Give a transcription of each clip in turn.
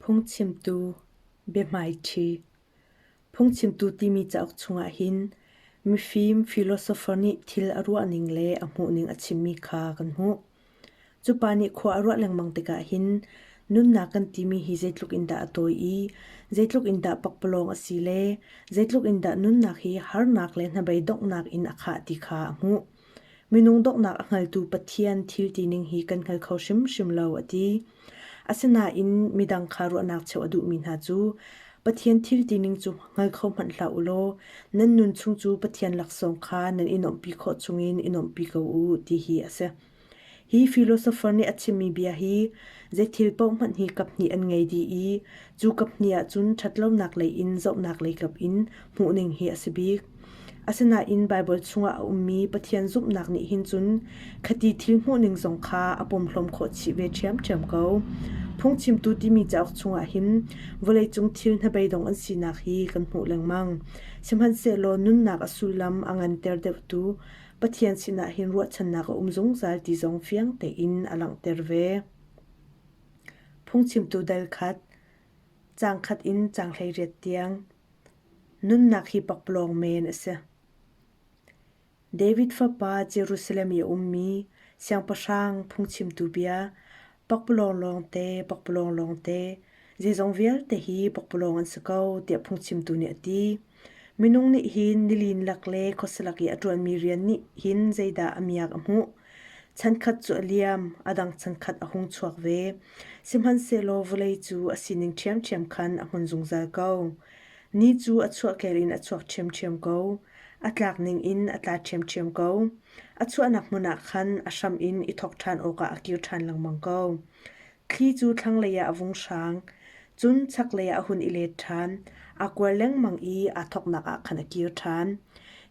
Phungchimtu Biahmaiṭhi Phungchimtu timi cauk chungah hin mifim philosopher nih thil a ruahning le a hmuhning a chimmi kha kan hmuh. Cu pa nih khua a ruah lengmang tikah hin nunnak kan timi hi zeitluk in dah a tawi i zeitluk in dah pakpalawng a si le zeitluk in dah nunnak hi harnak le hnabei donghnak in a khah ti kha a hmuh. Minung donghnak a hngaltu Pathian thil tining hi kan hngal kho hrimhrim lo a ti. Asinain midang kha ruahnak cheuh a duhmi hna cu Pathian thil tining cu hngal kho hmanh hlah u law nan nun chung cu Pathian laksawng kha nan i nuamhpi khawh chungin i nuamhpi ko u ti hi a si. Hi philosopher nih a chimmi bia hi zeithil paoh hmanh hi kaphnih an ngei dih i cu kaphnih ahcun ṭhatlonak lei in zohnak lei kap in hmuhning hi a si bik. Asinain Baibal chungah a ummi Pathian zumhnak nih hin cun khati thil hmuhning zong kha a pomhlawm khawh chih ve ṭhiamṭhiam ko. Phungchimtu timi cauk chungah hin vawleicung thil hnabeidong an sinak hi kan hmuh lengmang. Sihmanhsehlaw nunnak a sullam a nganter deuhtu Pathian sinah hin ruahchannak a um zungzal ti zong fiang tein a langhter ve. Phungchimtu dal khat, caang khat in caang 18 tiang. Nunnak hi pakpalawng men a si. David fapa Jerusalem i a ummi siangpahrang phungchimtu bia, pakpalawng lawngte, pakpalawng lawngte, zeizong vialte hi pakpalawng an si ko, tiah phungchimtu nih a ti. Minung nih hin nilin lak le khuasalak i a ṭuanmi rian nih hin zeidah a miak a hmuh? Chankhat cu a liam, a dang chankhat a hung chuak ve. Sihmanhsehlaw vawlei cu a sining ṭhiamṭhiam khan a hmun zungzal ko. Ni cu a chuahkel in a chuak ṭhiamṭhiam ko, a tlak ning in a tla ṭhiamṭhiam ko. A chuahnak hmun ah khan a hram in i thawk ṭhan awkah a kir ṭhan lengmang ko. Thli cu thlanglei ah a vung hrang, cun chaklei ah a hun i let ṭhan. Aa kual lengmang i aa thawknak ah khan a kir ṭhan.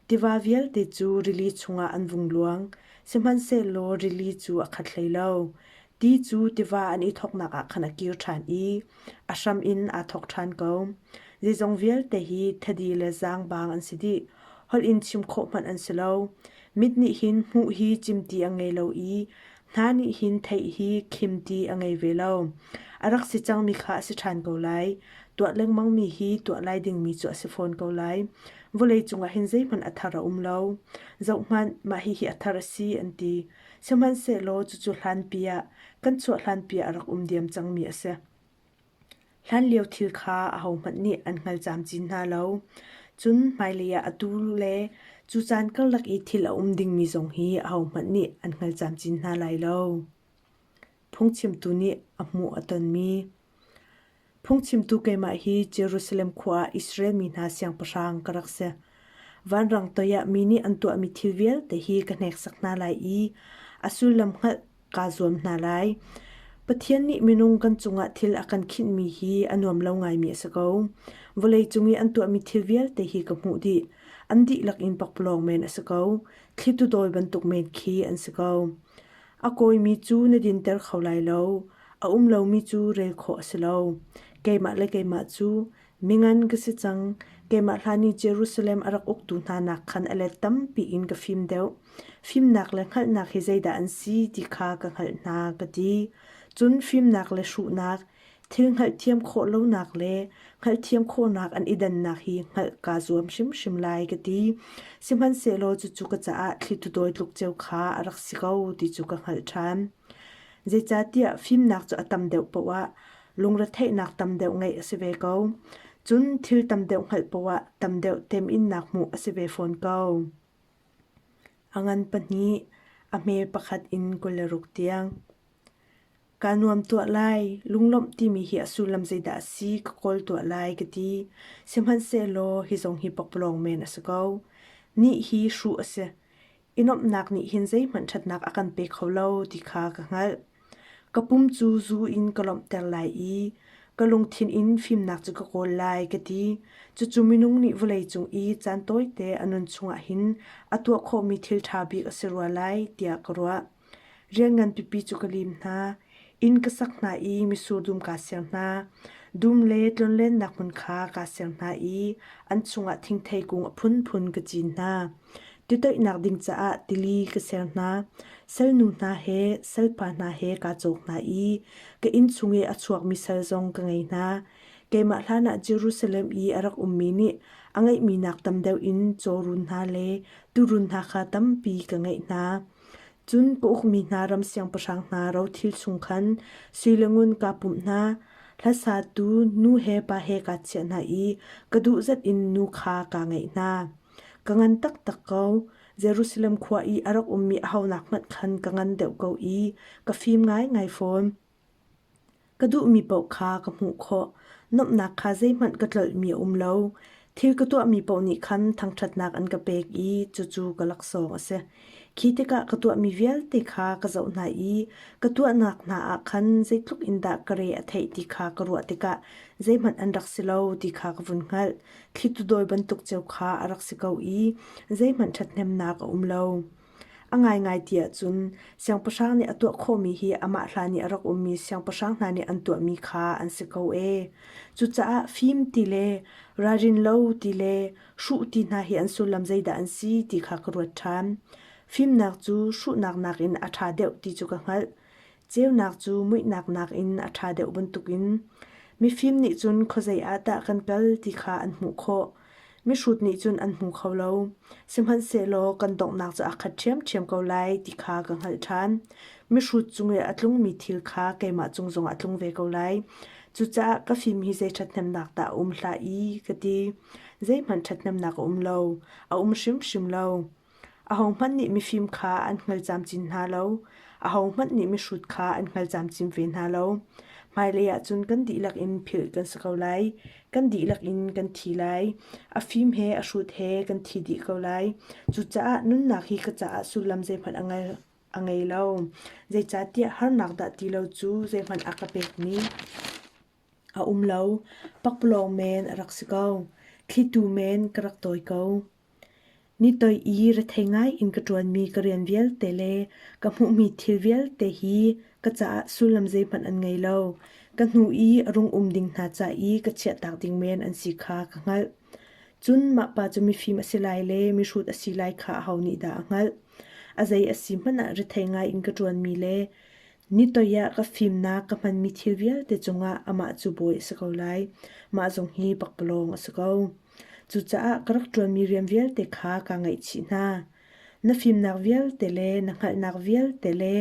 Tiva vialte cu rili chungah an vung luang, sihmanhsehlaw rili cu a khat hlei lo. Ti cu tiva an i thawknak ah khan a kir ṭhan i a hram in aa thawk ṭhan ko. Zeizong vialte hi thadi le zaangbang an si dih. Holh in chim khawh hmanh an si lo. Mit nih hin hmuh hi cimti a ngei lo i Hna nih hin theih hi khim ti a ngei ve lo. A rak si cangmi kha a si ṭhan ko lai. Tuah lengmangmi hi tuah lai dingmi cu a si fawn ko lai. Vawlei cungah hin zeihmanh a thar a um lo. Zohhmanh, mah hihi a thar a si, an ti. Sihmanhsehlaw cucu hlanpi ah, kan chuah hlanpi ah a rak um diam cangmi a si. Hlanlio thil kha ahohmanh nih an hngal camcin hna lo. Cun hmailei ah atu le cu caan karlak i thil a um dingmi zong hi ahohmanh nih an hngal camcin hna lai lo. Phungchimtu nih a hmuh a tonmi Phungchimtu keimah hi Jerusalem khua ah Israel mi hna siangpahrang ka rak si. Vanrang toiah mi nih an tuahmi thil vialte hi ka hneksak hna lai i a sullam hngalh kaa zuam hna lai. Pathian nih minung kan cungah thil a kan khinhmi hi a nuam lo ngaimi a si ko. Vawleicung i an tuahmi thil vialte hi ka hmuh dih. An dihlak in pakpalawng men a si ko. Thlitu dawi bantuk men khi an si ko. A kawimi cu na dinter kho lai lo. A um lomi cu rel khawh a si lo. Keimah le keimah cu mingan ka si cang. Keimah hlan i Jerusalem a rak uktu hna nak khan a let tampi in ka fim deuh. Fimnak le hngalhnak hi zeidah an si ti kha ka hngalh hna, ka ti. Cun fimnak le hruhnak, thil hngalhthiam khawh lonak le hngalhthiam khawhnak an i dannak hi hngalh kaa zuam hrimhrim lai, ka ti. Sihmanhsehlaw cucu ka caah thlitu dawi tluk ceu kha a rak si ko ti cu ka hngalh ṭhan. Zeicahtiah fimnak cu a tam deuh paoh ah lungretheihnak tam deuh ngeih a si ve ko. Cun thil tam deuh hngalh paoh ah tam deuh teminnak hmuh a si ve fawn ko. A ngan pahnih, a hme pakhat in 26 tiang. Kaa nuam tuah lai, lunglawmh timi hi a sullam zeidah a si ka kawl tuah lai ka ti. Sihmanhsehlaw hi zong hi pakpalawng men a si ko. Nih hi hruh a si. I nuamhnak nih hin zeihmanh ṭhatnak a kan pe kho lo ti kha ka hngalh. Ka pum cu zu in ka lawmhter lai i ka lungthin in fimnak cu ka kawl lai, ka ti. Cucu minung nih vawleicung i caan tawite a nun chungah hin a tuah khawhmi thil ṭha bik a si rua lai, tiah ka ruah. Rian ngan pipi cu ka lim hna. Inn ka sak hna i mitsur dum kaa ser hna. Dum le tlonlennak hmun kha kaa ser hna i an chungah thingthei kung a phunphun ka cin hna. Titoihnak ding caah tili ka ser hna. Salnu hna he salpa hna he kaa cawk hna i ka inn chung i a chuakmi sal zong ka ngei hna. Keimah hlanah Jerusalem i a rak ummi nih a ngeihmi nak tam deuh in cawrun hna le tuurun hna kha tampi ka ngeih hna. Cun ka ukmi hna ram siangpahrang hna rothil chung khan sui le ngun kaa pumh hna. Hlasatu nu he pa he kaa chiah hna i ka duh zat in nu kha kaa ngeih hna. Ka ngan taktak ko. Jerusalem khua i a rak ummi ahonak hmanh khan ka ngan deuh ko i ka fim ngaingai fawn. Ka duhmi paoh kha ka hmuh khawh. Nuamhnak kha zeihmanh ka tlolhmi a um lo. Thil ka tuahmi paoh nih khan thangṭhatnak an ka pek i cucu ka laksawng a si. Khi tikah ka tuahmi vialte kha ka zoh hna i ka tuahnak hna ah khan zeitluk in dah ka re a theih ti kha ka ruah tikah zeihmanh an rak si lo ti kha ka vun hngalh. Thlitu dawi bantuk ceu kha a rak si ko i zeihmanh ṭhathnemnak a um lo. A ngaingai ti ahcun siangpahrang nih a tuah khawhmi hi amah hlan i a rak ummi siangpahrang hna nih an tuahmi kha an si ko ee. Cucaah fim ti le ralrin lo ti le hruh ti hna hi an sullam zeidah an si ti kha ka ruat ṭhan. Fimnak cu hruhnak nakin a ṭha deuh ti cu ka hngalh. Ceunak cu muihnak nakin a ṭha deuh bantukin mifim nih cun khuazei ah dah kan kal ti kha an hmuh khawh. Mihrut nih cun an hmu kho lo. Sihmanhsehlaw kan donghnak cu aa khat ṭhiamṭhiam ko lai ti kha ka hngalh ṭhan. Mihrut cung i a tlungmi thil kha keimah cung zongah a tlung ve ko lai. Cucaah ka fim hi zei ṭhathnemnak dah a um hlah i ka ti. Zeihmanh ṭhathnemnak a um lo. A um hrimhrim lo. Ahohmanh nih mifim kha an hngal camcin hna lo, ahohmanh nih mihrut kha an hngal camcin ve hna lo. Hmailei ah cun kan dihlak in philh kan si ko lai, kan dihlak in kan thi lai. A fim he a hrut he kan thi dih ko lai. Cucaah nunnak hi ka caah sullam zeihmanh a ngei a ngei lo. Zeicahtiah harnak dah ti lo cu zeihmanh a ka pekmi a um lo. Pakpalawng men a rak si ko. Thlitu men ka rak tawi ko. Ni toi i rethei ngai in ka ṭuanmi ka rian vialte le ka hmuhmi thil vialte hi ka caah sullam zeihmanh an ngei lo. Ka hnu i a rung um ding hna ca i ka chiahtak ding men an si kha ka hngalh. Cun mah pa cu mifim a si lai le mihrut a si lai kha aho nih dah a hngalh? A zei a si hmanh ah rethei ngai in ka ṭuanmi le ni toi ah ka fimnak ka hmanmi thil vialte cungah amah cu bawi a si ko lai. Mah zong hi pakpalawng a si ko. Cucaah ka rak ṭuanmi rian vialte kha kaa ngaihchih hna. Na fimnak vialte le na hngalhnak vialte le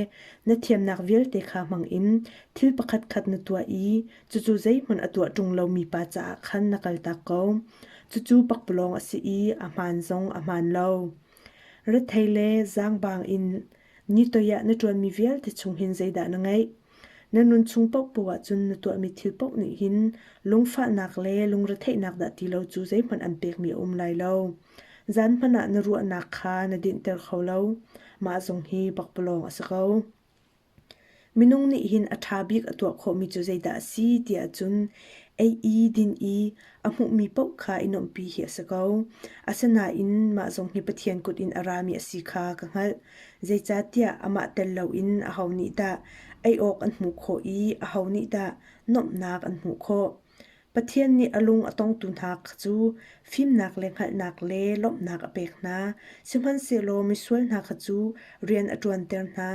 na thiamnak vialte kha hmang in thil pakhatkhat na tuah i cucu zeihmanh a tuah ṭung lomi pa caah khan na kaltak ko. Cucu pakpalawng a si i a hmaan zong a hmaan lo. Rethei le zaangbang in ni toi ah na ṭuanmi vialte chung hin zeidah na ngeih? Na nun chung paohpaoh ahcun na tuahmi thil paoh nih hin lungfahnak le lungretheihnak dah ti lo cu zeihmanh an pekmi a um lai lo. Zan hmanh ah na ruahnak kha na dinhter kho lo. Mah zong hi pakpalawng a si ko. Minung nih hin a ṭha bik a tuah khawhmi cu zeidah a si tiah cun ei i din i a hmuhmi paoh kha i nuamhpi hi a si ko. Asinain mah zong hi Pathian kut in a rami a si kha ka hngalh. Zeicahtiah amah tel loin aho nih dah ei awk an hmuh khawh i aho nih dah nuamhnak an hmuh khawh? Pathian nih a lung a tongtu hna cu fimnak le hngalhnak le lawmhnak a pek hna. Sihmanhsehlaw misual hna kha cu rian a ṭuanter hna,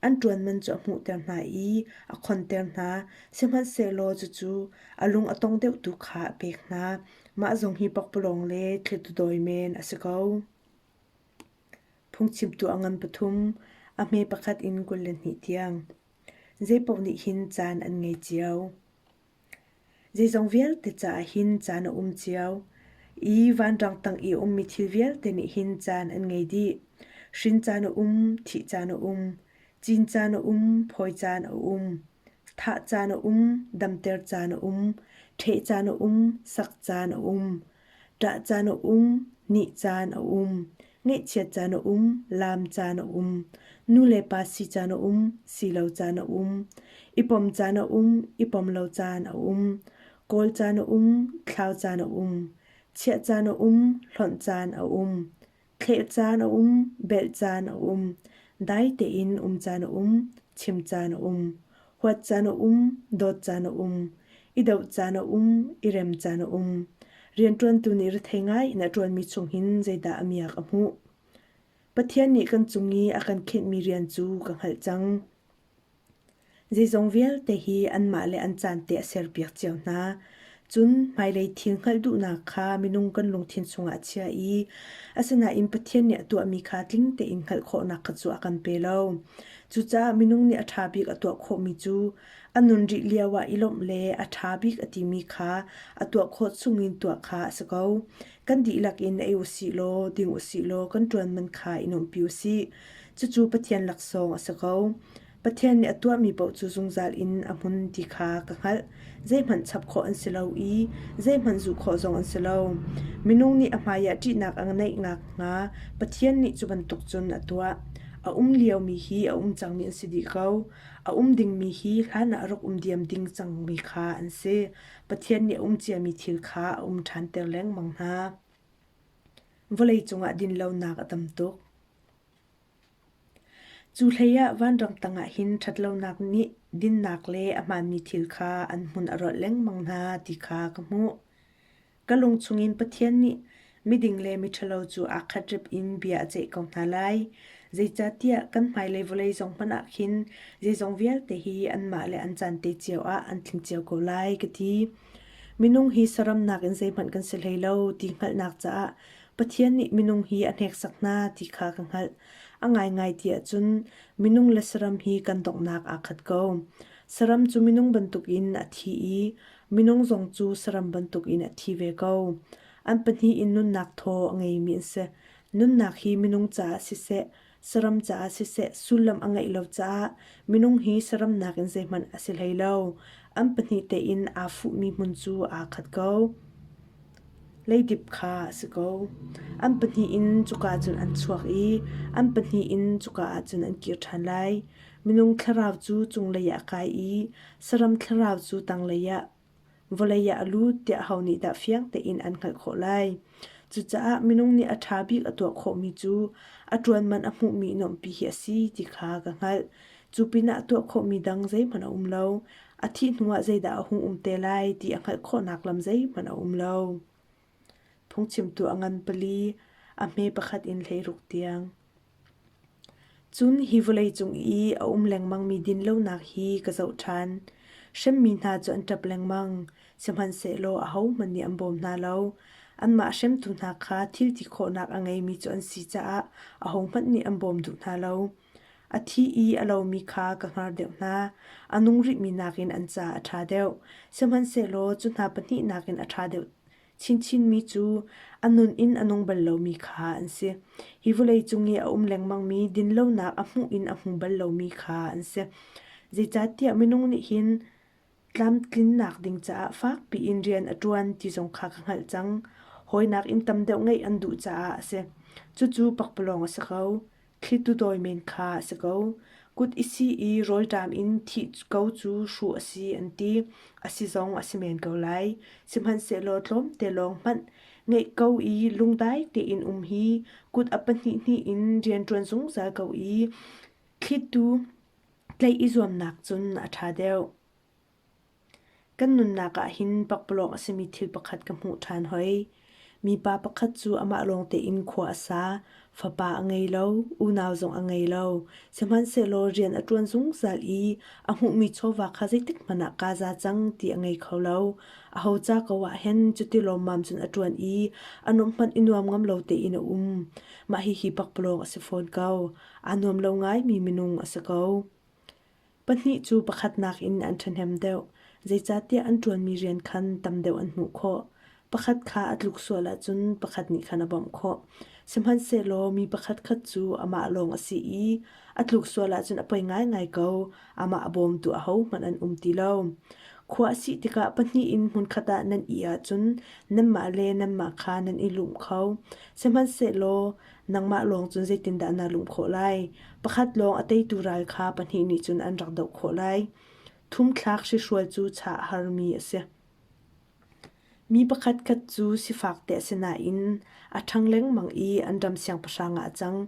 an ṭuan man cu a hmuhter hna i a khonter hna. Sihmanhsehlaw cucu a lung a tong deuhtu kha a pek hna. Mah zong hi pakpalawng le thlitu dawi men a si ko. Phungchimtu a ngan pathum, a hme pakhat in 22 tiang. Zeipaoh nih hin caan an ngei cio. Zeizong vialte caah hin caan a um cio i vanrang tang i a ummi thil vialte nih hin caan an ngei dih. Hrin caan a um, thih caan a um, cin caan a um, phawi caan a um, thah caan a um, damter caan a um, ṭheh caan a um, sak caan a um, Ṭah caan a um, nih caan a um, ngaihchiat caan a um, laam caan a um, nu le pa si caan a um, si lo caan a um, i pom caan a um, i pom lo caan a um, kawl caan a um, thlau caan a um, chiah caan a um, hlonh caan a um, Thleh caan a um, belh caan a um, dai tein um caan a um, chim caan a um, huat caan a um, dawt caan a um, i doh caan a um, i rem caan a um. Rianṭuantu nih rethei ngai in a ṭuanmi chung hin zeidah a miak a hmuh? Pathian nih kan cung i a kan khenhmi rian cu ka hngalh cang. Zeizong vialte hi anmah le an caan te a serpiak cio hna. Cun hmailei thil hngalh duhnak kha minung kan lungthin chungah a chia i asinain Pathian nih a tuahmi kha tling tein hngalh khawhnak kha cu a kan pe lo. Cucaah minung nih a ṭha bik a tuah khawhmi cu a nun rih lioah i lawmh le a ṭha bik a timi kha a tuah khawh chungin tuah kha a si ko. Kan dihlak in ei u sih law, ding u sih law kan ṭuan man kha i nuamhpi u sih. Cucu Pathian laksawng a si ko. Pathian nih a tuahmi paoh cu zungzal in a hmun ti kha ka hngalh. Zeihmanh chap khawh an si lo i zeihmanh zuh khawh zong an si lo. Minung nih a hmaiah ṭihnak a ngeih nakhnga Pathian nih cu bantuk cun a tuah. A um liomi hi a um cangmi an si dih ko. A um dingmi hi hlanah a rak um diam ding cangmi kha an si. Pathian nih a um ciami thil kha a um ṭhanter lengmang hna. Vawleicung ah dinlonak a tam tuk. Cu hleiah vanrang tangah hin ṭhatlonak nih dinnak le a hmaanmi thil kha an hmun a rolh lengmang hna ti kha ka hmuh. Ka lung chungin Pathian nih miding le miṭhalo cu aa khat rip in bia a ceih ko hna lai. Zeicahtiah kan hmailei vawlei zong hmanh ah khin zeizong vialte hi anmah le an caan te cio ah an tling cio ko lai ka ti. Minung hi saram nakin zeihmanh kan si hlei lo ti hngalhnak caah Pathian nih minung hi a hneksak hna ti kha ka hngalh. A ngaingai ti ahcun minung le saram hi kan donghnak aa khat ko. Saram cu minung bantukin a thi i minung zong cu saram bantukin a thi ve ko. An pahnih in nunnak thaw a ngeimi an si. Nunnak hi minung caah siseh, saram caah siseh sullam a ngeih lo caah minung hi saram nakin zeihmanh a si hlei lo. An pahnih tein aa fuhmi hmun cu aa khat ko. Leidip kha a si ko. An pahnih in cuka cun an chuak i an pahnih in cuka ah cun an kir ṭhan lai. Minung thlarau cu cunglei ah a kai i saram thlarau cu tanglei ah vawlei ah a lut tiah aho nih dah fiang tein an hngalh khawh lai. Cucaah minung nih a ṭha bik a tuah khawhmi cu a ṭuan man a hmuhmi nuamhpi hi a si ti kha ka hngalh. Cu pinah tuah khawhmi dang zeihmanh a um lo. A thih hnuah zeidah a hung um te lai ti a hngalh khawhnak lam zeihmanh a um lo. Phungchimtu a ngan pali, a hme pakhat in 16 tiang. Cun hi vawleicung i a um lengmangmi dinlonak hi ka zoh ṭhan. Hremmi hna cu an ṭap lengmang, sihmanhsehlaw ahohmanh nih an bawm hna lo. Anmah hremtu hna kha thil ti khawhnak a ngeimi cu an si caah ahohmanh nih an bawm duh hna lo. A thi i a lomi kha ka hngar deuh hna; a nung rihmi nakin an ca a ṭha deuh. Sihmanhsehlaw cu hna pahnih nakin a ṭha deuh chinchinmi cu a nun in a nung bal lomi kha an si. Hi vawleicung i a um lengmangmi dinlonak a hmuh in a hmu bal lomi kha an si. Zeicahtiah minung nih hin tlamtlinnak ding caah fakpi in rian a ṭuan ti zong kha ka hngalh cang. Hawinak in tam deuh ngeih an duh caah a si. Cucu pakpalawng a si ko. Thlitu dawi men kha a si ko. Kut i si i rawlṭam in thih ko cu hruh a si an ti. A si zong a si men ko lai. Sihmanhsehlaw tlawmte lawng hmanh ngeih ko i lungdai tein um hi kut a pahnih hnih in rianṭuan zungzal ko i thlitu tlaih i zuamnak cun a ṭha deuh. Kan nunnak ah hin pakpalawng a simi thil pakhat ka hmuh ṭhan hoi. Mipa pakhat cu amah lawng tein khua a sa. Fapa a ngei lo, unau zong a ngei lo. Sihmanhsehlaw rian a ṭuan zungzal i a hmuhmi chawva kha zeitik hmanh ah kaa za cang ti a ngei kho lo. Aho ca ko ah hen cuti lawmmam cun a ṭuan i a nuamh hmanh i nuam ngam lo tein a um. Mah hihi pakpalawng a si fawn ko. Aa nuam lo ngaimi minung a si ko. Pahnih cu pakhat nakin an ṭhahnem deuh, zeicahtiah an ṭuanmi rian khan tam deuh an hmuh khawh. Pakhat kha a tluk sual ahcun pakhat nih khan a bawmh khawh. Sihmanhsehlaw mi pakhatkhat cu amah lawng a si i a tluk sual ahcun a poi ngaingai ko, amah a bawmtu ahohmanh an um ti lo. Khua a sih tikah pahnih in hmunkhat ah nan ih ahcun nanmah le nanmah kha nan i lumh kho. Sihmanhsehlaw Nangmah lawng cun zeitindah naa lum khawh lai? Pakhat lawng a teitu ral kha pahnih nih cun an rak doh khawh lai. Thumthlak hrihrual cu chah a harmi a si. Mi pakhatkhat cu sifak te a si nain a ṭhang lengmang i an ram siangpahrang ah a cang.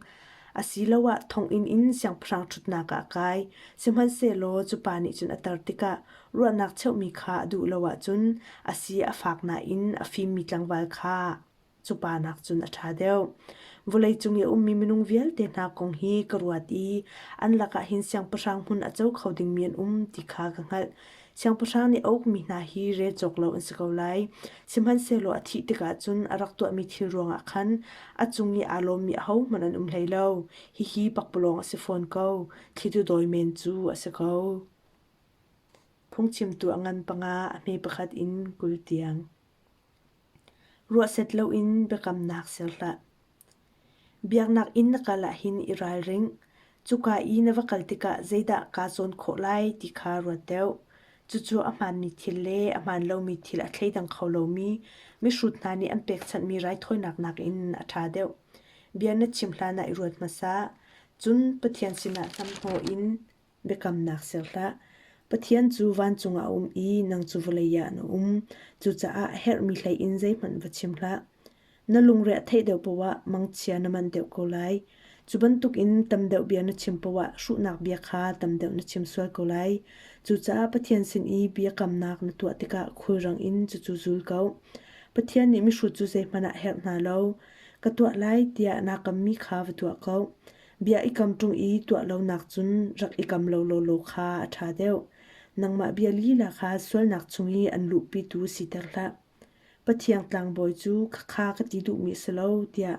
Asiloah thonginn in siangpahrang ṭhutnak ah a kai. Sihmanhsehlaw cu pa nih cun a tar tikah ruahnak cheuhmi kha a duh lo ahcun a si a fak nain a fimmi tlangval kha. cu pa nakcun a ṭha deuh. Vawleicung i a ummi minung vialte hna kong hi ka ruat i an lakah hin siangpahrang hmun a co kho dingmi an um ti kha ka hngalh. Siangpahrang nih a ukmi hna hi rel cawk lo an si ko lai. Sihmanhsehlaw a thih tikah cun a rak tuahmi thil ruangah khan a cung i aa lawmmi ahohmanh an um hlei lo. Hihi pakpalawng a si fawn ko, thlitu dawi men cu a si ko. Phungchimtu a ngan panga, a hme pakhat in 20 tiang. Ruahset loin biakamnak ser hlah. Biaknak inn na kal ahhin i ralring. Cuka i na va kal tikah zeidah kaa cawn khawh lai ti kha ruat deuh. Cucu a hmaanmi thil le a hmaan lomi thil a thleidang kho lomi mihrut hna nih an pekchanhmi raithawinak nakin a ṭha deuh. Bia na chim hlanah i ruat hmasa. Cun Pathian sinah hnamhnawh in biakamnak ser hlah. Pathian cu vancung ah a um i nang cu vawlei ah na um. Cucaah a herhmi hlei in zeihmanh va chim hlah. Na lungre a theih deuh paoh ah mangchia na manh deuh ko lai. Cu bantukin tam deuh bia na chim paoh ah hruhnak bia kha tam deuh na chim sual ko lai. Cucaah Pathian sin i biakamnak na tuah tikah khulrang in cucu zul ko. Pathian nih mihrut cu zeihmanh ah a herh hna lo. Ka tuah lai tiah naa kammi kha va tuah ko. Bia i kam ṭung i tuah lonak cun rak i kam lo lawlaw kha a ṭha deuh. Nangmah bia lila kha sualnak chung i an luhpitu siter hlah. Pathiang tlangbawi cu khakha ka ti duhmi a si lo tiah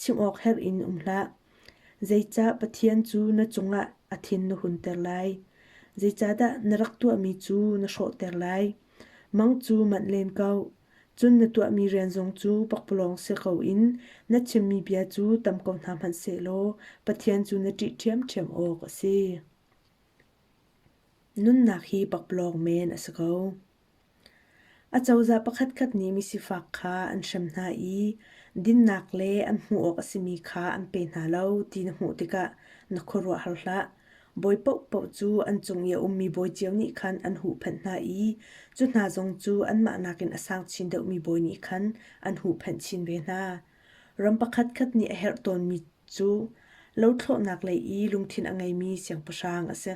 chim awk herh in um hlah. Zeicah Pathian cu na cungah a thin na hunter lai? Zeicahdah na rak tuahmi cu na hrawhter lai? Mang cu manh len ko. Cun na tuahmi rian zong cu pakpalawng si ko in na chimmi bia cu tam ko hna hmanh sehlaw Pathian cu na ṭih ṭhiamṭhiam awk a si. Nunnak hi pakpalawng men a si ko. Acozah pakhatkhat nih misifak kha an hrem hna i dinnak le an hmuh awk a simi kha an pe hna lo ti na hmuh tikah na khuaruahhar hlah. Bawi paohpaoh cu an cung i a ummi bawi cio nih khan an huhphenh hna i cu hna zong cu anmah nakin a sang chin deuhmi bawi nih khan an huhphenh chin ve hna. Ram pakhatkhat nih a herh tawnmi cu lothlawhnak lei i lungthin a ngeimi siangpahrang a si.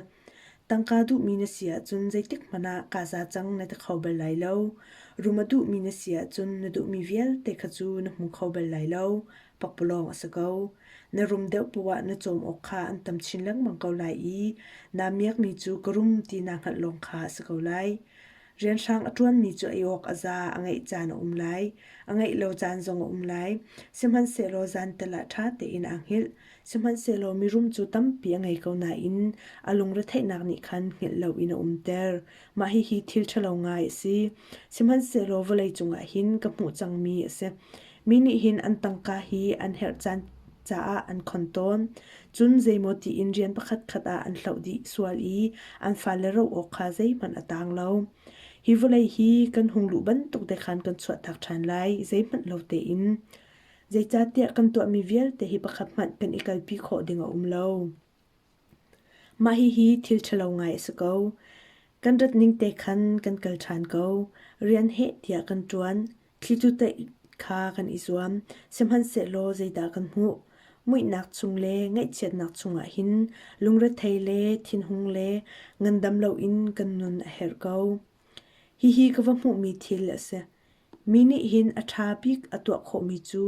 Tangka duhmi na si ahcun zeitikhmanh ah kaa za cang na ti kho bal lai lo. Rum a duhmi na si ahcun na duhmi vialte kha cu na hmu kho bal lai lo. Pakpalawng a si ko. Na rum deuh poah ah na cawm awk kha an tam chin lengmang ko lai i naa miakmi cu ka rum ti naa hngalh lawng kha a si ko lai. Rianhrang a ṭuanmi cu ei awk a za, a ngeih caan a um lai, a ngeih lo caan zong a um lai. Sihmanhsehlaw zan tal ah ṭha tein aa hngilh. Sihmanhsehlaw mirum cu tampi a ngei ko nain a lungretheihnak nih khan hngilh loin a umter. Mah hihi thil ṭhalo ngai a si. Sihmanhsehlaw vawleicung ah hin ka hmuh cangmi a si. Mi nih hin an tangka hi an herh caan caah an khon tawn. Cun zeimaw tiin rian pakhatkhat ah an hloh dih sual i an fale ro awk kha zeihmanh a tang lo. Hi vawlei hi kan hung luh bantuk te khan kan chuahtak ṭhan lai, zeihmanh lo tein. Zeicahtiah kan tuahmi vialte hi pakhat hmanh kan i kalpi khawh ding a um lo. Mah hihi thil ṭhalo ngai a si ko. Kan rat ning te khan kan kal ṭhan ko. Rian heh tiah kan ṭuan. Thlitu teih kha kan i zuam. Sihmanhsehlaw zeidah kan hmuh? Muihnak chung le ngaihchiatnak chungah hin lungrethei le thinhung le ngandam loin kan nun a herh ko. Hihi ka va hmuhmi thil a si. Mi nih hin a ṭha bik a tuah khawhmi cu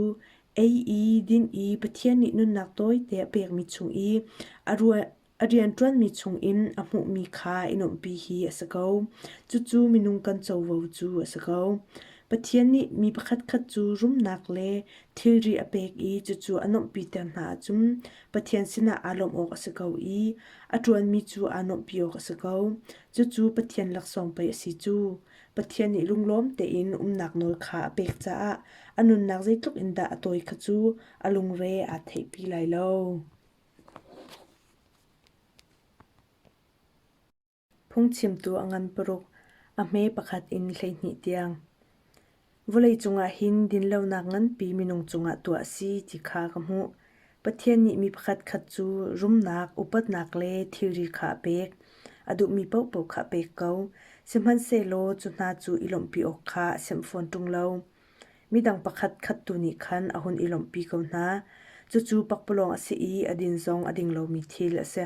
ei i din i Pathian nih nunnak tawite a pekmi chung i a a rianṭuanmi chungin a hmuhmi kha i nuamhpi hi a si ko. Cucu minung kan covo cu a si ko. Pathian nih mi pakhatkhat cu rumnak le thilri a pek i cucu a nuamhpiter hna ahcun Pathian sinah aa lawmh awk a si ko i a ṭuanmi cu aa nuamhpi awk a si ko. Cucu Pathian laksawng pei a si cu. Pathian nih lunglawm tein umnak nawl kha a pek caah a nunnak zeitluk in dah a tawi kha cu a lungre aa theihpi lai lo. Phungchimtu a ngan paruk, a hme pakhat in 12 tiang. Vawleicung ah hin dinlonak nganpi minung cungah tuah a si ti kha ka hmuh. Pathian nih mi pakhatkhat cu rumnak, upatnak le thilri kha a pek. A duhmi paohpaoh kha a pek ko. Sihmanhsehlaw cu hna cu i lawmhpi awk kha a siamh fawn ṭung lo. Midang pakhat khat tu nih khan a hun i lawmhpi ko hna. Cucu pakpalawng a si i a din zong a ding lomi thil a si.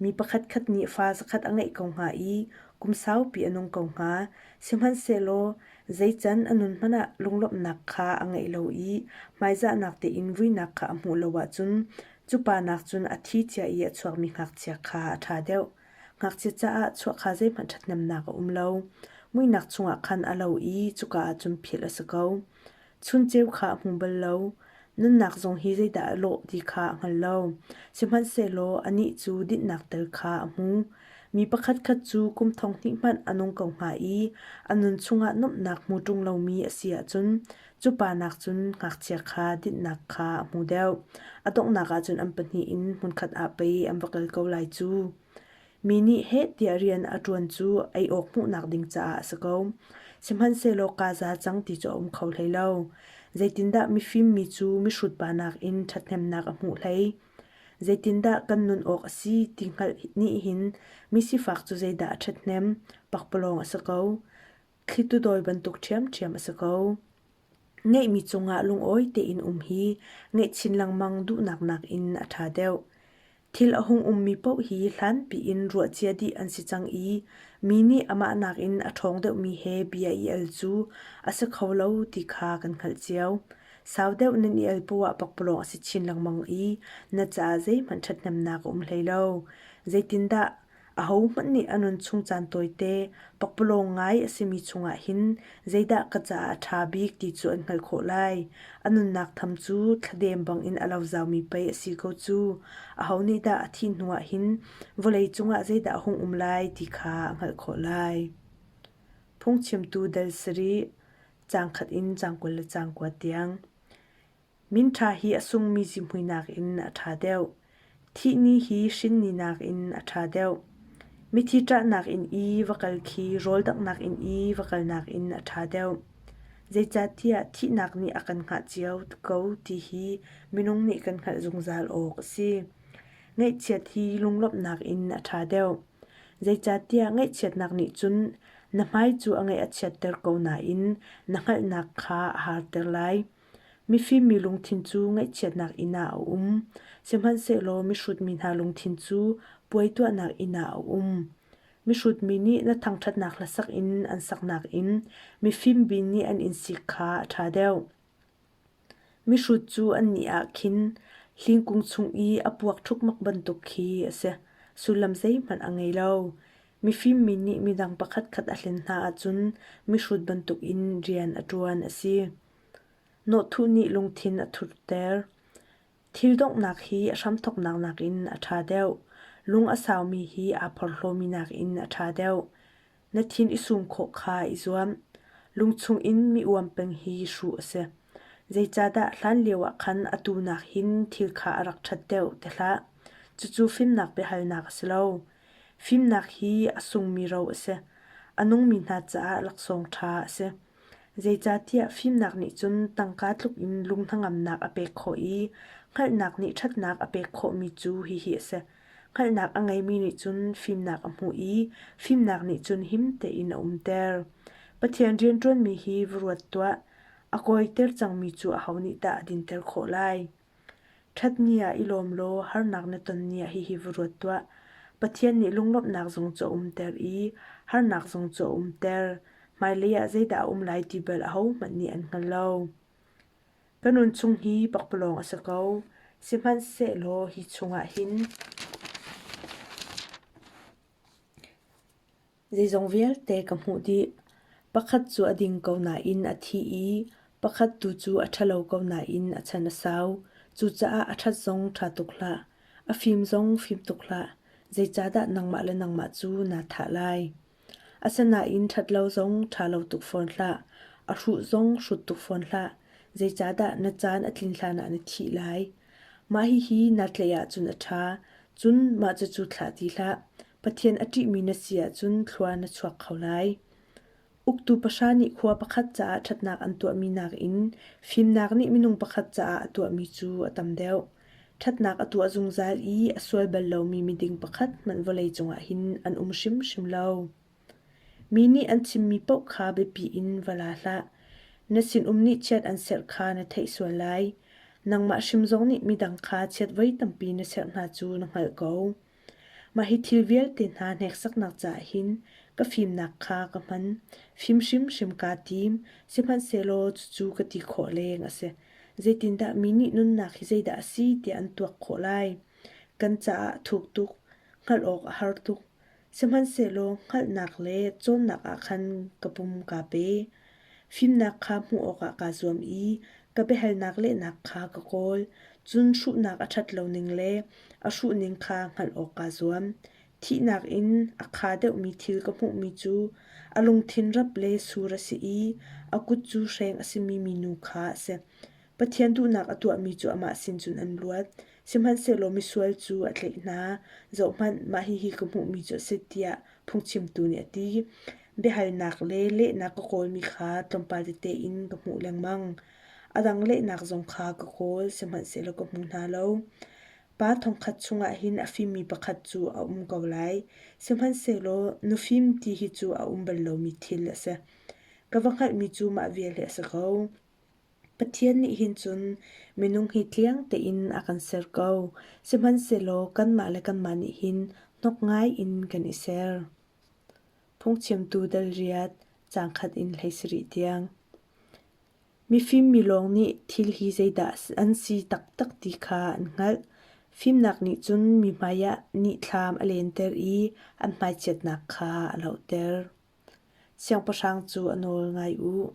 Mi pakhatkhat nih fa zakhat a ngeih ko hnga i. Kum saupi a nung ko hnga. Sihmanhsehlaw zei can a nun hmanh ah lunglawmhnak kha a ngeih lo i hmaizahnak tein vuinak kha a hmuh lo ahcun cu pa nakcun a thi cia i a chuakmi ngakchia kha a ṭha deuh. Ngakchia caah chuah kha zeihmanh ṭhathnemnak a um lo. Muihnak chungah khan a lo i cuka ah cun philh a si ko. Chun ceu kha a hmu bal lo. Nunnak zong hi zeidah a lawh ti kha a hngal lo. Sihmanhsehlaw anih cu dinhnak tel kha a hmu. Mi pakhatkhat cu kum thong hnih hmanh a nung ko hnga i a nun chungah nuamhnak hmu ṭung lomi a si ahcun cu pa nakcun ngakchia kha dinhnak kha a hmu deuh. A donghnak ah cun an pahnih in hmunkhat ah pei an va kal ko lai cu. Mi nih heh tiah rian a ṭuan cu ei awk hmuhnak ding caah a si ko. Sihmanhsehlaw kaa za cang ti cu a um kho hlei lo. Zeitindah mifim mi cu mihrut pa nakin ṭhathnemnak a hmuh hlei? Zeitindah kan nun awk a si ti hngalh nih hin misifak cu zeidah a ṭhathnem? Pakpalawng a si ko. Thlitu dawi bantuk ṭhiamṭhiam a si ko. Ngeihmi cungah lungawi tein um hi ngeih chin lengmang duhnak nakin a ṭha deuh. Thil a hung ummi paoh hi hlanpi in ruahcia dih an si cang i mi nih amah nakin a ṭhawng deuhmi he bia i al cu a si kho lo ti kha kan hngalh cio. Sau deuh nan i al poah pakpalawng a si chin lengmang i na caah zeihmanh ṭhathnemnak a um hlei lo. Zeitindah Ahohmanh nih a nunchung caan tawite, pakpalawng ngai a simi chungah hin zeidah ka caah a ṭha bik ti cu an hngalh khawh lai. A nunnak tham cu thladem bangin a lo zaumi pei a si ko cu. Aho nih dah a thih hnuah hin vawlei cungah zeidah a hung um lai ti kha a hngalh khawh lai. Phungchimtu dal sarih, caang khat in caang 20 le caang kua tiang. Min ṭha hi a sungmi zihmui nakin a ṭha deuh. Thih ni hi hrin ni nakin a ṭha deuh. Mithi ṭahnak inn i va kal khi rawl danghnak inn i va kal nakin a ṭha deuh. Zeicahtiah thihnak nih a kan hngah cio ko ti hi minung nih kan hngalh zungzal awk a si. Ngaihchiat hi lunglawmhnak in a ṭha deuh. Zeicahtiah ngaihchiatnak nih cun na hmai cu a ngaih a chiatter ko nain na hngalhnak kha a harter lai. Mifim mi lungthin cu ngaihchiatnak inn ah a um, sihmanhsehlaw mihrut mi hna lungthin cu puai tuahnak inn ah a um. Mihrut mi nih na thangṭhatnak hlasak in an saknak in mifim bik nih an in sik kha a ṭha deuh. Mihrut cu annih ah khin hlingkung chung i a puak ṭhukmak bantuk khi a si, sullam zeihmanh a ngei lo. Mifim mi nih midang pakhatkhat a hlen hna ahcun mihrut bantukin rian a ṭuan a si. Nawhthuh nih lungthin a thurter. Thil donghnak hi a hramthawknak nakin a ṭha deuh. Lung a saumi hi aa porhlawmi nakin a ṭha deuh. Na thin i sum khawh kha i zuam. Lungchung in mi uam peng hi hruh a si. Zeicahdah hlanlio ah khan atu nakin thil kha a rak ṭhat deuh ti hlah. Cucu fimnak biahalnak a si lo. Fimnak hi a sungmi ro a si. A nungmi hna caah laksawng ṭha a si. Zeicahtiah fimnak nih cun tangka tluk in lung hnangamnak a pek khawh i hngalhnak nih ṭhatnak a pek khawhmi cu hihi a si. Hngalhnak a ngeimi nih cun fimnak a hmuh i fimnak nih cun him tein a umter. Pathian rianṭuanmi hi va ruat tuah. A kawiter cangmi cu aho nih dah a dinter khawh lai? Ṭhat ni ah i lawm law harnak na ton ni ah hihi va ruat tuah. Pathian nih lunglawmhnak zong cu a umter i harnak zong cu a umter. Hmailei ah zeidah a um lai ti bal ahohmanh nih an hngal lo. Ka nun chung hi pakpalawng a si ko. Sihmanhsehlaw hi chungah hin Zeizong vialte ka hmuh dih. Pakhat cu a ding ko nain a thi i pakhat tu cu a ṭhalo ko nain a chan a sau. Cucaah a ṭhat zong ṭha tuk hlah, a fim zong fim tuk hlah. Zeicahdah nangmah le nangmah cu naa thah lai? Asinain ṭhat lo zong ṭha lo tuk fawn hlah, a hruh zong hrut tuk fawn hlah. Zeicahdah na caan a tlin hlanah na thih lai? Mah hihi naa tlaih ahcun a ṭha, cun mah cucu thlah ti hlah. Pathian a ṭihmi na si ahcun thlua na chuak kho lai. Uktu pahra nih khua pakhat caah ṭhatnak an tuahmi nakin fimnak nih minung pakhat caah a tuahmi cu a tam deuh. Ṭhatnak a tuah zungzal i a sual bal lomi miding pakhat hmanh vawlei cungah hin an um hrimhrim lo. Mi nih an chimmi paoh kha biapi in va la hlah. Na sinum nih chiat an serh kha na theih sual lai. Nangmah hrim zong nih midang kha chiat voi tampi na serh hna cu na hngalh ko. Mah hi thil vialte hna hneksaknak caah hin. Ka fimnak kha ka hman. Fim hrimhrim kaa tim, sihmanhsehlaw cucu ka ti khawh leng a si. Zeitindah mi nih nunnak hi zeidah a si tiah an tuak khawh lai? Kan caah a thuk tuk, hngalh awk a har tuk. Sihmanhsehlaw hngalhnak le cawnnak ah khan ka pum kaa pe. Fimnak kha hmuh awkah kaa zuam i ka biahalnak lehnak kha ka kawl. Cun hruhnak a ṭhat loning le a hruhning kha hngalh awk kaa zuam. Thihnak in a kha deuhmi thil ka hmuhmi cu a lungthin rap le sur a si i a kut cu hreng a simi minu kha a si. Pathian duhnak a tuahmi cu amah sin cun an luat. Sihmanhsehlaw misual cu a tlaih hna. Zohhmanh, mah hihi ka hmuhmi cu a si tiah phungchimtu nih a ti. Biahalnak le lehnak ka kawlmi kha tlawmpal tete in ka hmuh lengmang. A dang lehnak zong kha ka kawl, sihmanhsehlaw ka hmu hna lo. Pa thongkhat chungah hin a fimmi pakhat cu a um ko lai, sihmanhsehlaw nufim ti hi cu a um bal lomi thil a si. Ka va hngalhmi cu mah vial hi a si ko. Pathian nih hin cun minung hi tliang tein a kan ser ko, sihmanhsehlaw kanmah le kanmah nih hin hnok ngai in kan i ser. Phungchimtu dal riat, caang khat in 17 tiang. Mifim mi lawng nih thil hi zeidah an si taktak ti kha an hngalh. Fimnak nih cun mi hmaiah nithlam a lenter i an hmaichiatnak kha a lohter. Siangpahrang cu a nawl ngai u.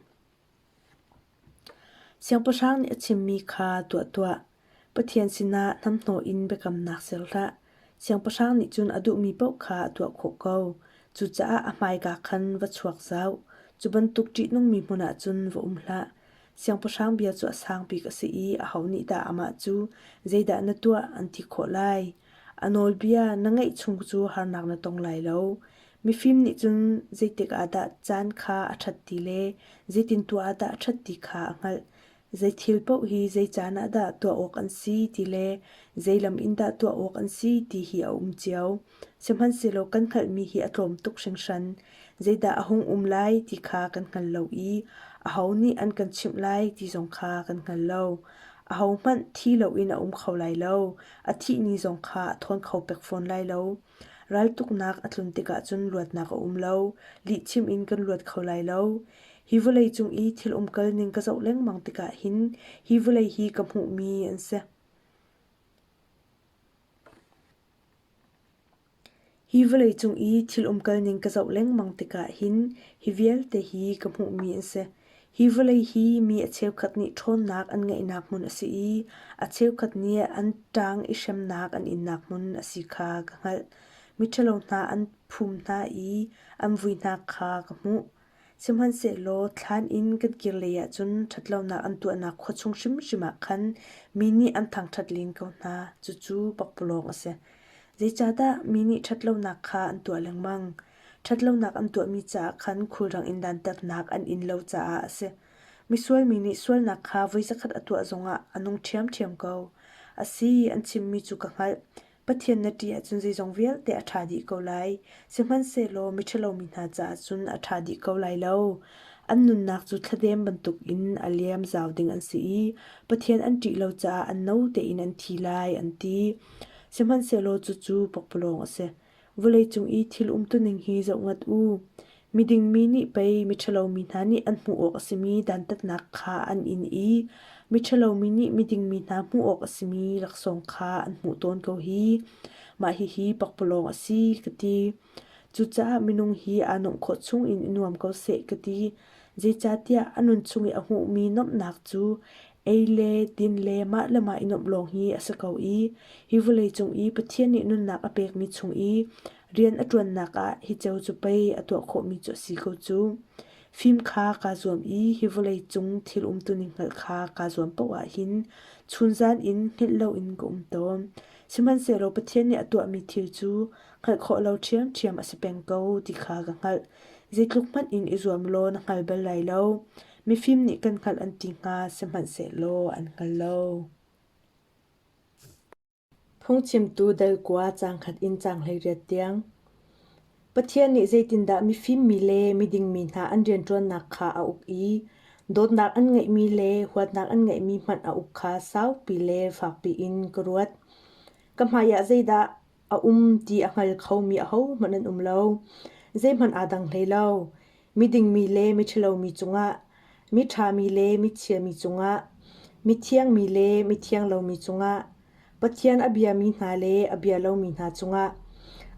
Siangpahrang nih a chimmi kha tuah tuah. Pathian sinah hnamhnawh in biakamnak ser hlah. Siangpahrang nih cun a duhmi paoh kha a tuah khawh ko. Cucaah a hmaika khan va chuak zau. Cu bantuk ṭihnungmi hmun ah cun va um hlah. Siangpahrang bia cu a sang bik a si i aho nih dah amah cu zeidah na tuah an ti khawh lai. A nawlbia na ngaih chung cu harnak na tong lai lo. Mifim nih cun zeitik ah dah caan kha a ṭhat ti le zeitin tuah ah dah a ṭhat ti kha a hngalh. Zei thil paoh hi zei caan ah dah tuah awk an si ti le zei lam in dah tuah awk an si ti hi a um cio. Sihmanhsehlaw kan hngalhmi hi a tlawm tuk hringhran. Zeidah a hung um lai ti kha kan hngal lo i aho nih an kan chimh lai ti zong kha kan hngal lo. Ahohmanh thi loin a um kho lai lo. A thih ni zong kha a thawn kho pek fawn lai lo. Raltuknak a tlun tikah cun luatnak a um lo. Lihchim in kan luat kho lai lo. Hi vawleicung i thil umkal ning ka zoh lengmang tikah hin hi vawlei hi ka hmuhmi an si. Hi vawleicung i thil umkal ning ka zoh lengmang tikah hin hi vialte hi ka hmuhmi an si. Hi vawlei hi mi a cheukhat nih ṭhawnnak an ngeihnak hmun a si i a cheukhat nih an ṭang i hremnak an innak hmun a si kha ka hngalh. Miṭhalo hna an phum hna i an vui hna kha ka hmuh. Sihmanhsehlaw thlan in kan kir lei ahcun ṭhatlonak an tuahnak khua chung hrimhrim ah khan mi nih an thangṭhat len ko hna. Cucu pakpalawng a si. Zeicahdah mi nih ṭhatlonak kha an tuah lengmang? Ṭhatlonak an tuahmi caah khan khulrang in dantatnak an in lo caah a si. Misual mi nih sualnak kha voi zakhat a tuah zongah a nung ṭhiamṭhiam ko. A si, an chimmi cu ka hngalh. Pathian na ṭih ahcun zeizong vialte a ṭha dih ko lai. Sihmanhsehlaw miṭhalo mi hna caah cun a ṭha dih ko lai lo. An nunnak cu thladem bantukin a liam zau ding an si i Pathian an ṭih lo caah an no tein an thi lai, an ti. Sihmanhsehlaw cucu pakpalawng a si. Vawleicung i thil umtuning hi zoh ngat u. Miding mi nih pei miṭhalo mi hna nih an hmuh awk a simi dantatnak kha an in i miṭhalo mi nih miding mi hna hmuh awk a simi laksawng kha an hmuh tawn ko hi. Mah hihi pakpalawng a si, ka ti. Cucaah minung hi aa nuamh khawh chungin i nuam ko seh, ka ti. Zeicahtiah a nun chung i a hmuhmi nuamhnak cu ei le din le mah le mah i nuamh lawng hi a si ko i hi vawleicung i Pathian nih nunnak a pekmi chung i rian a ṭuannak ah hi ceu cu pei a tuah khawhmi cu a si ko cu. Fim kha kaa zuam i hi vawleicung thil umtuning hngalh kha kaa zuam paoh ah hin chunzan in hngilh loin ka um tawn. Sihmanhsehlaw Pathian nih a tuahmi thil cu hngalh khawh lo ṭhiamṭhiam a si peng ko ti kha ka hngalh. Zeitluk hmanh in i zuam law na hngal bal lai lo. Mifim nih kan hngalh an ti hnga, sihmanhsehlaw an hngal lo. Phungchimtu dal kua caang khat in caang 18 tiang. Pathian nih zeitindah mifim mi le miding mi hna an rianṭuannak kha a uk i dawtnak an ngeihmi le huatnak an ngeihmi hmanh a uk kha saupi le fakpi in ka ruat. Ka hmaiah zeidah a um ti a hngal khomi ahohmanh an um lo. zeihmanh aa dang hlei lo. Midingmi le miṭhalomi cungah, miṭhami le michiami cungah, mithiangmi le mithiang lomi cungah, Pathian a biami hna le a bia lomi hna cungah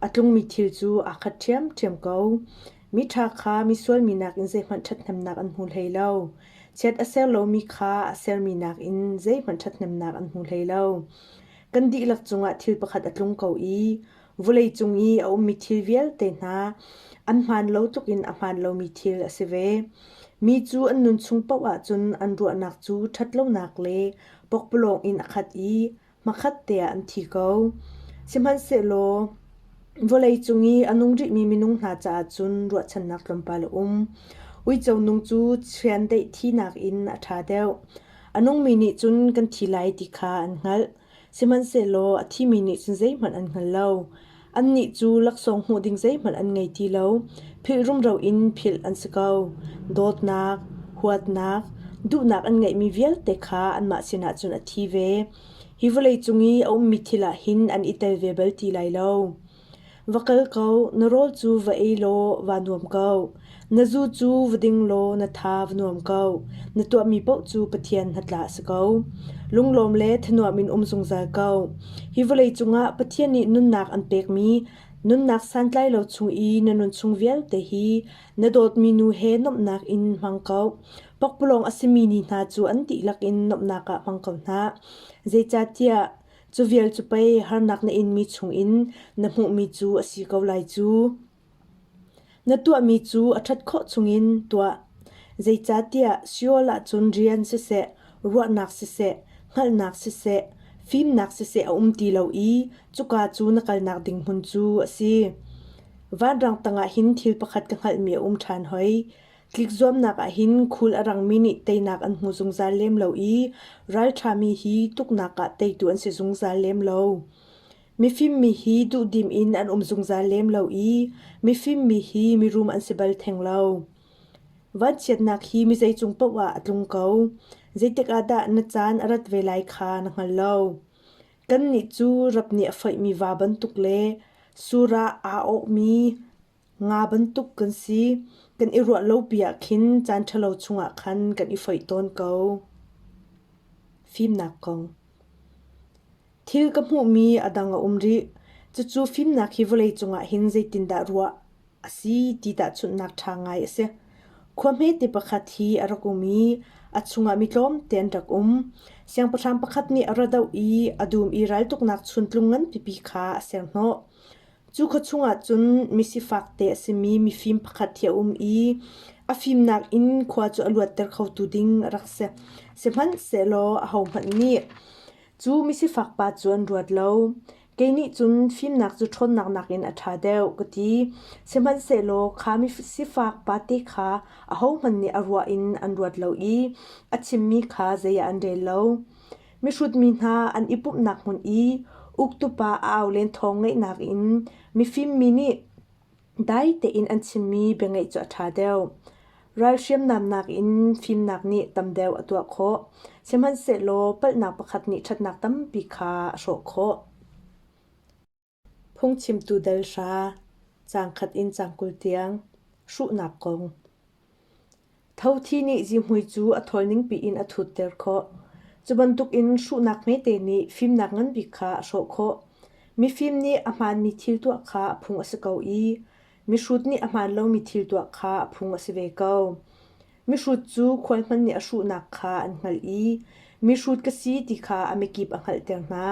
a tlungmi thil cu aa khat ṭhiamṭhiam ko. Miṭha kha misual mi nakin zeihmanh ṭhathnemnak an hmu hlei lo. Chiat a ser lomi kha a sermi nakin zeihmanh ṭhathnemnak an hmu hlei lo. Kan dihlak cungah thil pakhat a tlung ko i vawleicung i a ummi thil vialte hna an hmaan lo tlukin a hmaan lomi thil a si ve. Mi cu an nun chung paoh ahcun an ruahnak cu ṭhatlonak le pokpalawng in a khat i hmakhat te ah an thi ko. Sihmanhsehlaw vawleicung i a nung rihmi minung hna caah cun ruahchannak tlawmpal a um. Uico nung cu chiandeih thinak in a ṭha deuh. A nungmi nih cun kan thi lai ti kha an hngalh. Sihmanhsehlaw a thimi nih cun zeihmanh an hngal lo. Annih cu laksawng hmuh ding zeihmanh an ngei ti lo. Philh rumro in philh an si ko. Dawtnak, huatnak, duhnak an ngeihmi vialte kha anmah sinah cun a thi ve. Hi vawleicung i a ummi thil ah hin an i tel ve bal ti lai lo. Va kal ko, na rawl cu va ei law vaa nuam ko. Na zu cu va ding law na tha va nuam ko. Na tuahmi paoh cu Pathian hnatla a si ko. Lunglawm le thanuam in um zungzal ko. Hi vawlei cungah Pathian nih nunnak an pekmi nunnak santlai lo chung i na nun chung vialte hi na dawtmi nu he nuamhnak in hmang ko. Pakpalawng a simi ni hna cu an dihlak in nuamhnak ah hmang ko hna. Zeicahtiah Cu vial cu pei harnak na inmi chungin na hmuhmi cu a si ko lai cu. Na tuahmi cu a ṭhat khawh chungin tuah. Zeicahtiah Sheol ah cun rian siseh, ruahnak siseh, hngalhnak siseh, fimnak siseh a um ti lo i cuka cu na kalnak ding hmun cu a si. Vanrang tangah hin thil pakhat ka hngalhmi a um ṭhan hoi. Tlikzuamnak ah hin khul a rangmi nih teinak an hmu zungzal lem lo i ralṭhami hi tuknak ah teitu an si zungzal lem lo. Mifimmi hi duhdim in an um zungzal lem lo i mifimmi hi mirum an si bal theng lo. Vanchiatnak hi mi zeicung paoh ah a tlung ko. Zeitik ah dah na caan a rat ve lai kha na hngal lo. Kannih cu rap nih a foihmi va bantuk le sur ah aa awhmi Nga bantuk kan si. Kan i ruah lopi ah khin caan ṭhalo chungah khan kan i foih tawn ko. Fimnak kong Thil ka hmuhmi a dang a um rih. Cucu fimnak hi vawleicung ah hin zeitindah ruah a si ti tahchunhnak ṭha ngai a si. Khua hmete pakhat hi a rak um i a chungah mi tlawmte an rak um. Siangpahrang pakhat nih a ra doh i a dum i raltuknak chuntlung nganpipi kha a ser hnawh. Cu khua chungah cun misifak te a simi mifim pakhat hi a um i a fimnak in khua cu a luatter khotu ding a rak si. Sihmanhsehlaw ahohmanh nih cu misifak pa cu an ruat lo. Kei nih cun fimnak cu ṭhawnnak nakin a ṭha deuh ka ti. Sihmanhsehlaw kha misifak pate kha ahohmanh nih a ruah in an ruat lo i a chimmi kha zei ah an rel lo. Mihrut mi hna an i pumhnak hmun i uktupa a au len thawng ngaihnak in mifim mi nih dai tein an chimmi biangaih cu a ṭha deuh. Ral hriamnam nakin fimnak nih tam deuh a tuah khawh, sihmanhsehlaw palhnak pakhat nih ṭhatnak tampi kha a hrawh khawh. Phungchimtu dal hra, caang khat in caang 20 tiang, hruhnak kong. Thothi nih zihmui cu a thawl ningpi in a thutter khawh. Cu bantukin hruhnak hmete nih fimnak nganbik kha a hrawh khawh. Mifim nih a hmaanmi thil tuah kha a phung a si ko i mihrut nih a hmaan lomi thil tuah kha a phung a si ve ko. Mihrut cu khual hmanh nih a hruhnak kha an hngalh i mihrut ka si ti kha a mikip a hngalhter hna.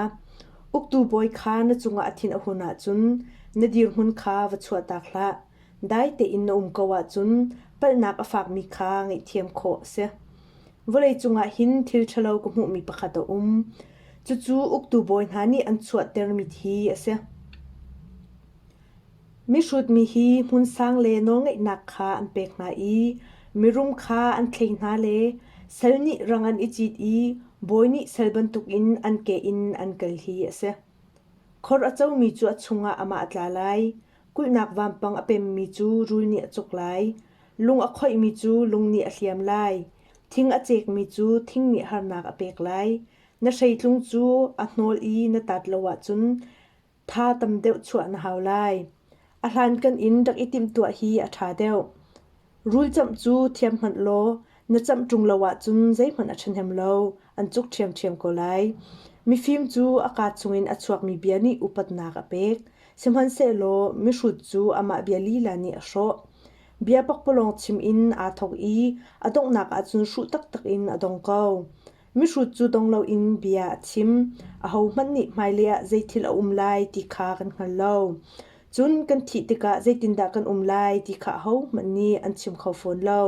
Uktu bawi kha na cungah a thin a hun ahcun na dirhmun kha va chuahtak hlah. Dai tein na um ko ahcun palhnak a fakmi kha ngaihthiam khawh a si. Vawleicung ah hin thil ṭhalo ka hmuhmi pakhat a um. Cucu uktu bawi hna nih an chuahtermi thi a si. Mihrut mi hi hmun sang le nawlngeihnak kha an pek hna i mirum kha an thlei hna le sal nih rang an i cit i bawi nih sal bantukin an ke in an kal hi a si. Khor a comi cu a chungah amah a tla lai. Kulhnak vampang a pemmi cu rul nih a cuk lai. Lung a khoihmi cu lung nih a hliam lai. Thing a cekmi cu thing nih harnak a pek lai. Na hreitlung cu a hnawl i na tat lo ahcun Tha tam deuh chuah na hau lai. A hlankan in rak i timhtuah hi a ṭha deuh. Rul camh cu thiam hmanh law na camh ṭung lo ahcun zeihmanh a ṭhahnem lo, an cuk ṭhiamṭhiam ko lai. Mifim cu a kaa chungin a chuakmi bia nih upatnak a pek, sihmanhsehlaw mihrut cu amah bia lila nih a hrawh. Bia pakpalawng chim in aa thawk i a donghnak ahcun hruh taktak in a dong ko. Mihrut cu dong loin bia a chim. Ahohmanh nih hmailei ah zeithil a um lai ti kha kan hngal lo. Cun kan thih tikah zeitindah kan um lai ti kha ahohmanh nih an chim kho fawn lo.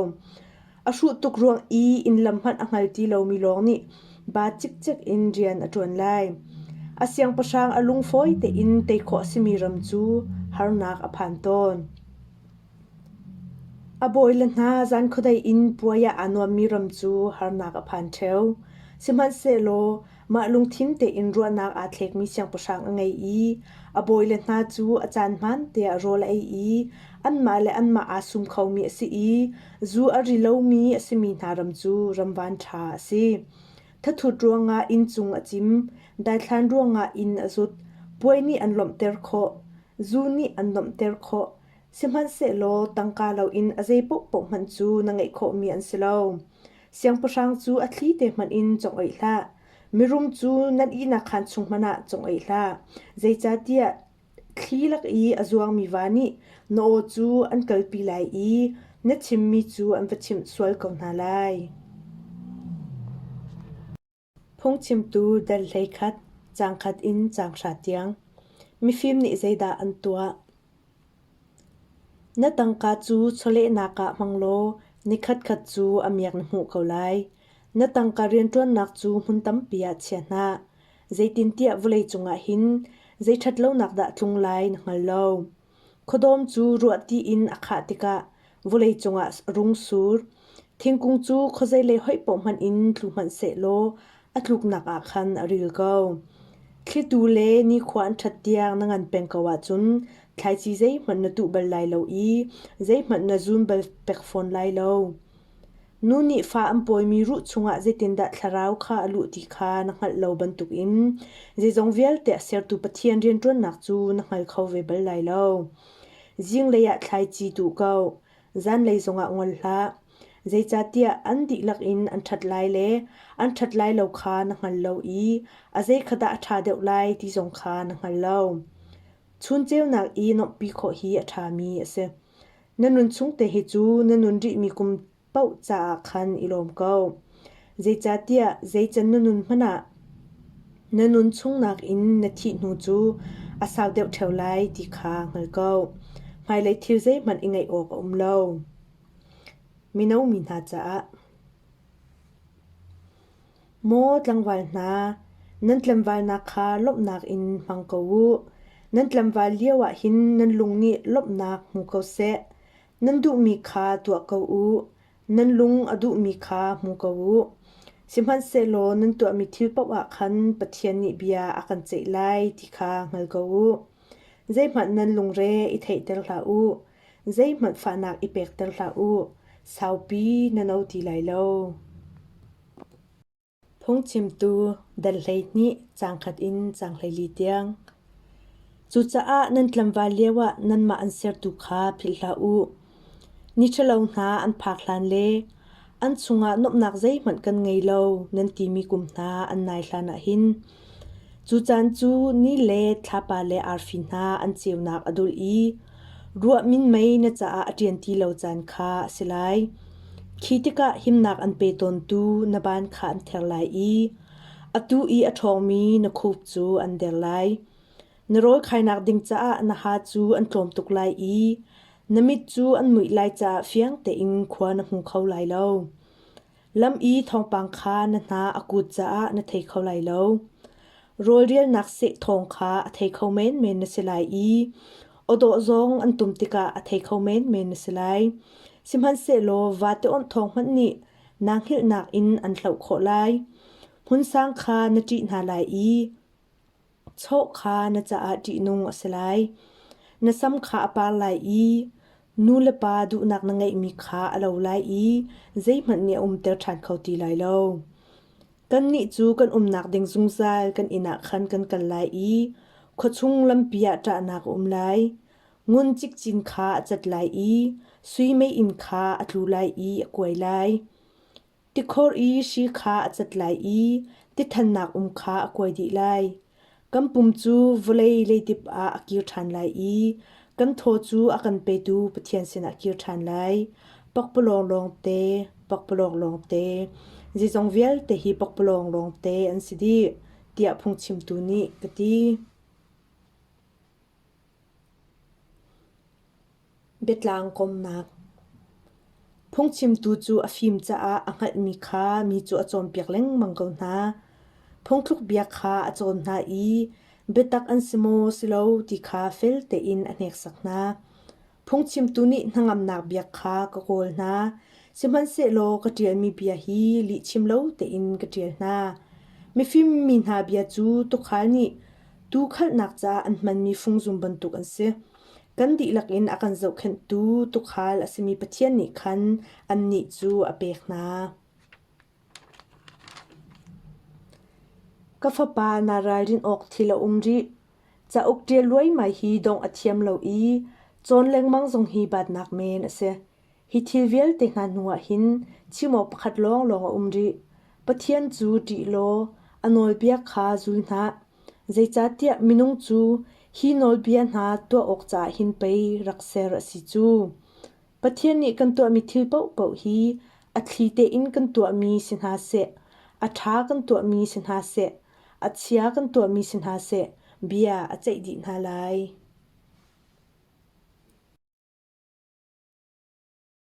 A hruh tuk ruang i inn lam hmanh a hngal ti lomi lawng nih ba cikcek in rian a ṭuan lai. A siangpahrang a lung fawi tein tei khawh a simi ram cu harnak a phan tawn. A bawile hna zankhuadei in puai ah aa nuammi ram cu harnak a phan ṭheo. Sihmanhsehlaw mah lungthin tein ruahnak aa thlekmi siangpahrang a ngei i a bawile hna cu a caan hmaan tiah rawl a ei i anmah le anmah aa sum khomi a si i zu a ri lomi a simi hna ram cu ram vanṭha a si. Thathut ruangah inncung a cim, daithlan ruangah inn a zut, puai nih an lawmhter khawh, zu nih an nuamhter khawh. Sihmanhsehlaw tangka loin a zei paohpaoh hmanh cu na ngeih khawhmi an si lo. Siangpahrang cu a thli te hmanh in congoih hlah. Mirum cu nan ihnak khaan chung hmanh ah congoih hlah. Zeicahtiah thli lak i a zuangmi va nih na aw cu an kalpi lai i na chimmi cu an va chimh sual ko hna lai. Phungchimtu dal 11, caang khat in caang hra tiang. Mifim nih zeidah an tuah? Na tangka cu chawlehnak ah hmang law nikhatkhat cu a miak na hmuh ko lai. Na tangka rianṭuannak cu hmun tampi ah chia hna. Zeitintiah vawleicung ah hin zei ṭhatlonak dah tlung lai na hngal lo. Khuadawm cu ruahti in a khah tikah vawleicung ah a rung sur. Thingkung cu khuazeilei hoih paoh hmanh in tlu hmanh sehlaw a tluknak ah khan a ril ko. Thlitu le nikhua an ṭhat tiang na ngan peng ko ahcun thlaici zeihmanh na tuh bal lai lo i zeihmanh na zun bal pek fawn lai lo. Nu nih fa an pawimi ruh chungah zeitindah thlarau kha a luh ti kha na hngalh lo bantukin zeizong vialte a sertu Pathian rianṭuannak cu na hngal kho ve bal lai lo. Zinglei ah thlaici tuh ko, zanlei zongah ngol hlah. Zeicahtiah an dihlak in an ṭhat lai le an ṭhat lai lo kha na hngal lo i a zei kha dah a ṭha deuh lai ti zong kha na hngal lo. Chun ceunak i nuamhpi khawh hi a ṭhami a si. Na nun chung te hi cu na nun rihmi kum paoh caah khan i lawm ko. Zeicahtiah zeican na nun hmanh ah na nun chung nakin na thih hnu cu a sau deuh ṭheo lai ti kha hngal ko. Hmailei thil zeihmanh i ngaih awk a um lo. Mino mi hna caah Maw tlangval hna, nan tlamvalnak kha lawmhnak in hmang ko u. Nan tlamval lioah hin nan lung nih lawmhnak hmu ko seh. Nan duhmi kha tuah ko u. Nan lung a duhmi kha hmu ko u. Sihmanhsehlaw nan tuahmi thil paoh ah khan Pathian nih bia a kan ceih lai ti kha hngal ko u. Zeihmanh nan lungre i theihter hlah u. Zeihmanh fahnak i pekter hlah u. Saupi na no ti lai lo. Phungchimtu dal 12 caang khat in caang 14 tiang. Cucaah nan tlamval lioah nanmah an sertu kha philh hlah u. Ni ṭhalo hna an phak hlan le an chungah nuamhnak zeihmanh kan ngei lo nan timi kum hna an nai hlanah hin cu caan cu ni le thlapa le arfi hna an ceunak a dulh i Ruah minmei na caah a ṭian ti lo caan kha a si lai. Khi tikah himnak an pe tawntu na baan kha an ther lai i atu i a ṭhawngmi na khup cu an der lai. Na rawl khainak ding caah na ha cu an tlawm tuk lai i na mit cu an muih lai caah fiang tein khua na hmu kho lai lo. Lam i thawngpang kha na hna a kut caah na thei kho lai lo. Rawl rialnak seh thawng kha a thei kho menmen na si lai i awdawh zong an tum tikah a thei kho menmen na si lai. Sihmanhsehlaw vate awnh thawng hmanh nih naa hngilhnak in an hloh khawh lai. Hmunsang kha na ṭih hna lai i Chaw kha na caah ṭihnung a si lai. Na sam kha a par lai i nu le pa duhnak na ngeihmi kha a lo lai i zeihmanh nih a umter ṭhan kho ti lai lo. Kannih cu kan umnak ding zungzal kan inn ah khan kan kal lai i khuachung lampi ah ṭahnak a um lai. Ngun cikcin kha a cat lai i sui meiinn kha a tlu lai i a kuai lai. Tikhor i hri kha a cat lai i tithannak um kha a kuai dih lai. Kan pum cu vawlei leidip ah a kir ṭhan lai i kan thaw cu a kan petu Pathian sinah a kir ṭhan lai. Pakpalawng lawngte, pakpalawng lawngte, zeizong vialte hi pakpalawng lawngte an si dih, tiah phungchimtu nih ka ti. Biatlang komnak Phungchimtu cu a fim caah a hngalhmi kha mi cu a cawnpiak lengmang ko hna. Phungthluk bia kha a cawn hna i biatak an si maw si lo ti kha fel tein a hneksak hna. Phungchimtu nih hnangamnak bia kha ka kawl hna, sihmanhsehlaw ka ṭialmi bia hi lihchim lo tein ka ṭial hna. Mifim mi hna bia cu tuukhal nih tuu khalhnak caah an hmanmi fungzum bantuk an si. Kan dihlak in a kan zohkhenhtu tuukhal a simi Pathian nih khan annih cu a pek hna. Ka fapa, naa ralrin awk thil a um rih. Cauk ṭial luaimai hi dongh a thiam lo i cawn lengmang zong hi batnak men a si. Hi thil vialte hna hnuah hin chim awk pakhat lawnglawng a um rih. Pathian cu ṭih law a nawlbia kha zul hna. Zeicahtiah minung cu hi nawlbia hna tuah awk caah hin pei rak ser a si cu. Pathian nih kan tuahmi thil paohpaoh hi a thli tein kan tuahmi si hna seh, a ṭha kan tuahmi si hna seh, a chia kan tuahmi si hna seh, bia a ceih dih hna lai.